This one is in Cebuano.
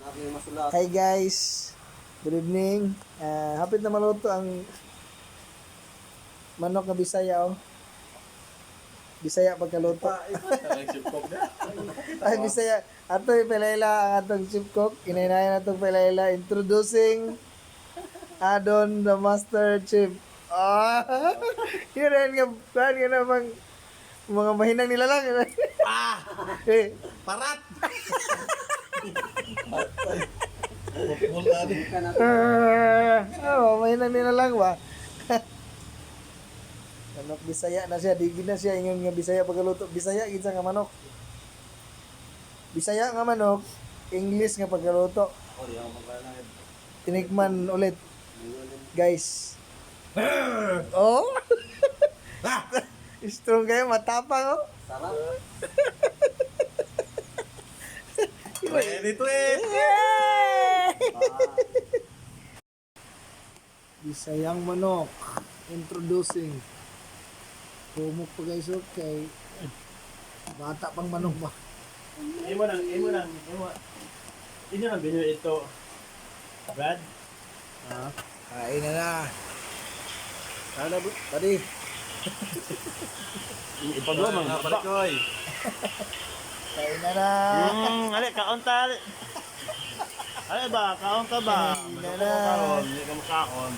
Hi guys. Good evening. Ah, hapit na maluto ang manok nga Bisaya oh. Bisaya pagkaluto. Ay, Bisaya. Atoy Pelela ang atong chief cook. Inainayan atong Pelela. Introducing Adon the Master Chief. Ah, yun rin nga, kuhan nga na bang mga mahinang nilalang. Ah! Eh, Parat! Wala din. ah, oh, mahinang nilalang ba? Manok Bisaya na siya, di gid na siya ingon nga Bisaya pagkaluto. Bisaya gid siya nga manok. Bisaya nga manok, English nga pagkaluto. Tinikman ulit. Guys. Oh. Ah! Strong kayo, matapang oh. Ready to eat! Yay! Bisayang manok. Introducing. Kumok pa guys, okay. Bata pang manok ba? Imo nang, imo nang, imo. Inyo nang binyo ito. Brad? Ha? Kain na na. Ano, buddy? Ipagawa man. Palikoy. Kain na na. Ali, kaon ta. Ali. Ali ba, kaon ka ba? Kain na na. Kaon, hindi ka makaon.